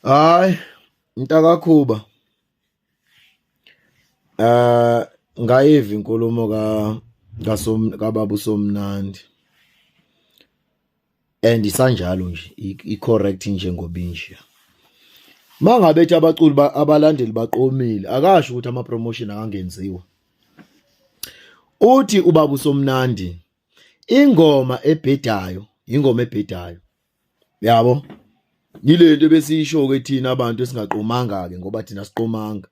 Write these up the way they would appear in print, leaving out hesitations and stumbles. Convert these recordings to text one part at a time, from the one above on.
Hayi, mntakakhuba. Eh ngayiva inkulumo ka kaSom kababa uSomnandi. And isanjalo nje i correct njengoba inje. Mangabe ethi abaculi abalandeli baqomile akasho ukuthi ama promotion akangenziwa. Uthi ubaba uSomnandi ingoma ebhedayo, ingoma ebhedayo. Yabo, yilento ebesiyisho ke thina abantu esingaqomanga ke ngoba thina siqomanga.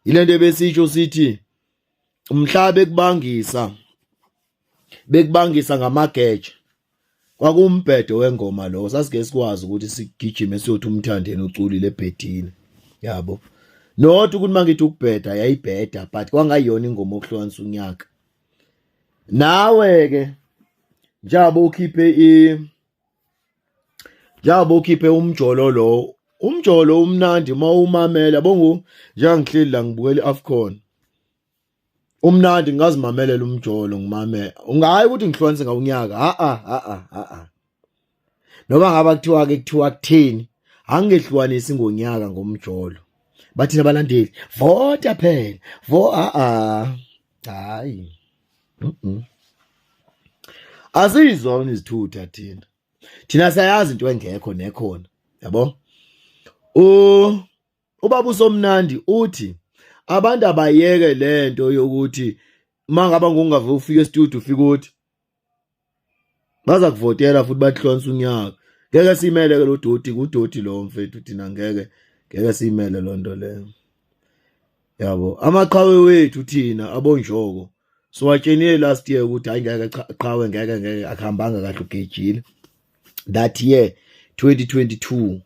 Yilento ebesisho sithi mhla bekubangisa ngamageja kwakumbhedo wengoma lo, sasike sikwazi ukuthi sigijime siyothi umthandeni uculile ebhedini, yabo. Not ukuthi mangithi ukubheda yayibheda, but kwangayona ingoma okuhlukanisa unyaka. Nawe ke njengoba ukhiphe umjolo lo, umjolo umnandi uma umamela bongu njengangihleli la ngibukela iAfcon. Umnandi, ngingazimamelela umjolo, ngimame ungayi ukuthi ngihlukanise ngawunyaka. Ha ha ha ha ha, noma ngaba kuthiwa ke kuthiwa kuthini, angehlukanisi ngonyaka ngomjolo. Bathina abalandeli vota phela vo a a hayi, Asizona izithutha thina. Thina siyayazi into engekho nekhona, yabo. U ubaba uSomnandi uthi abantu abayeke lento yokuthi mangaba ngungave ufike e-studio ufike uthi baza kuvotela futhi bahlonisa unyaka. Ngeke simele ke lo doti, kudoti lo mfethu, thina ngeke simele lonto leyo, yabo. Amaqhawe wethu thina abonjoko siwatshenile last year ukuthi hayi, ngeke qhawe, ngeke akuhambanga kahle, ugejile that year 2022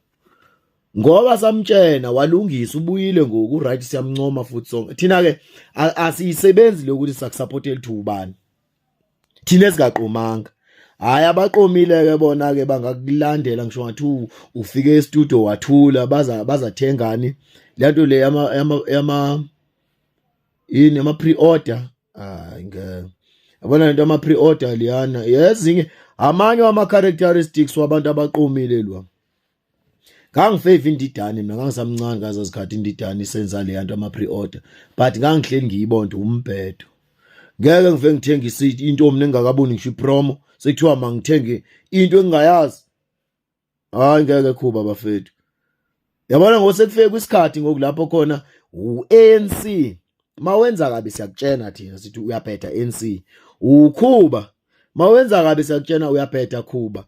ngoba samtshena walungisa, ubuyile ngoku right, siyamncoma futhi sonke thina ke. Asiyisebenzi lokuthi sakusupportela ukuthi ubani, thina esingaqomanga. Hayi, abaqomile ke bona ke bangakulandela ngisho ngathi ufike e-studio wathula, baza bazathengani lento le yama yini, ama pre-order. Hayi, ngeke, yabona lento ama pre-order liyana yezinye amanye ama characteristics wabantu abaqomile lwa. Ngangifave indidane mina, ngangisamncane ngazo zikhathi indidane isenza le yanto ama pre-order, but ngangihleli ngiyibona umbhedo. Ngeke ngive ngithengise into mina engakaboni ngisho ipromo, sekuthiwa mangithenge into engingayazi. Hayi, ngeke khuba bafethu. Yabona ngoba sekufike kwisikhathi ngoku lapho khona uANC mawenza kabi siyakutshena thina sithi uyabheda ANC. Ukhuba mawenza kabi siyakutshena uyabheda khuba.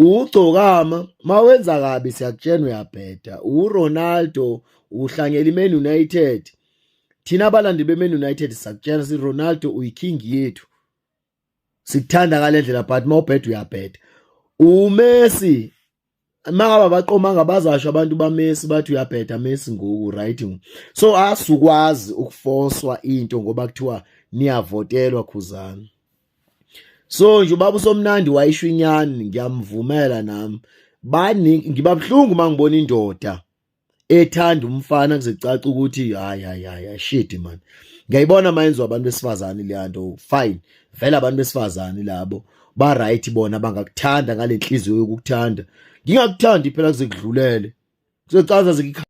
Ugcokama mawenza kabi siyakutshena uyabheda. uRonaldo uhlanyela iMan United, thina abalandi beMan United sakutshena si Ronaldo uyiking yethu, sikuthanda ngale ndlela, but mawubheda uyabheda. uMessi mangaba baqomanga bazasho abantu baMessi bathi uyabheda Messi ngoku, right? So asukwazi ukufoswa into ngoba kuthiwa niyavotelwa khuzana. So nje ubaba uSomnandi wayisho inyani, ngiyamvumela nami. Baningi, ngiba buhlungu mangibona indoda ethanda umfana kuze kucace ukuthi hayi hayi hayi, shit man. Ngiyayibona mayenziwa abantu besifazane le nto, fine, vele abantu besifazane labo ba right bona, bangakuthanda ngale nhliziyo yokukuthanda. Ngingakuthandi phela kuze kudlulele kuzocaza.